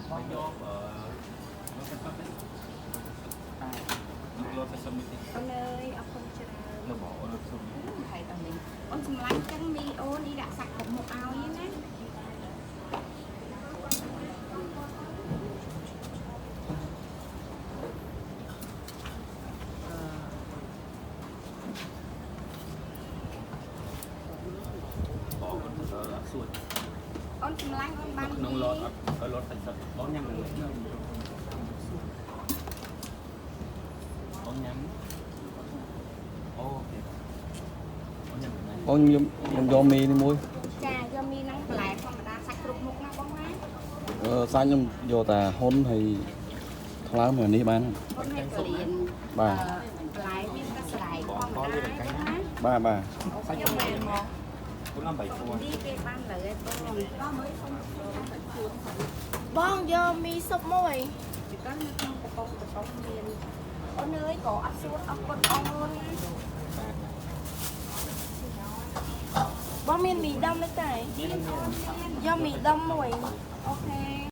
បងយកអឺលោកសាច់សុទ្ធទេលោកសាច់សុទ្ធមួយទៀត អូនអើយអរគុណច្រើន នៅបងអូនសុទ្ធ ហើយតនេះអូនសម្លាញ់ចឹងមីអូននេះដាក់សាច់គ្រប់មុខឲ្យណា បងអត់សួត អូនសម្លាញ់អូនបាន ក្នុងឡតអត់ឡតសាច់សុទ្ធបងញ៉ាំនឹងបងញ៉ាំអូខេបងញ៉ាំនឹង បងខ្ញុំយកមីនេះមួយ ចាយកមីហ្នឹងបន្លែធម្មតាសាច់គ្រប់មុខណាបងណា អឺសាច់ខ្ញុំយកតែហ៊ុនហើយថ្លើមហើយនេះបាន អូនឲ្យកលៀន បាទ បន្លែមានតែស្រែកធម្មតាណា បាទបាទ សាច់ខ្ញុំមែនមក គុណអំបីពួន នេះគេបានលើឯងបងមើលសុំ បងយកមីស៊ុបមួយ ពីកាលនៅក្នុងកំប៉ុងកំប៉ុងមានអូនអើយក៏អត់សួតអរគុណអូន បងមានមីដុំទេតែ មាន យកមីដុំមួយ អូខេ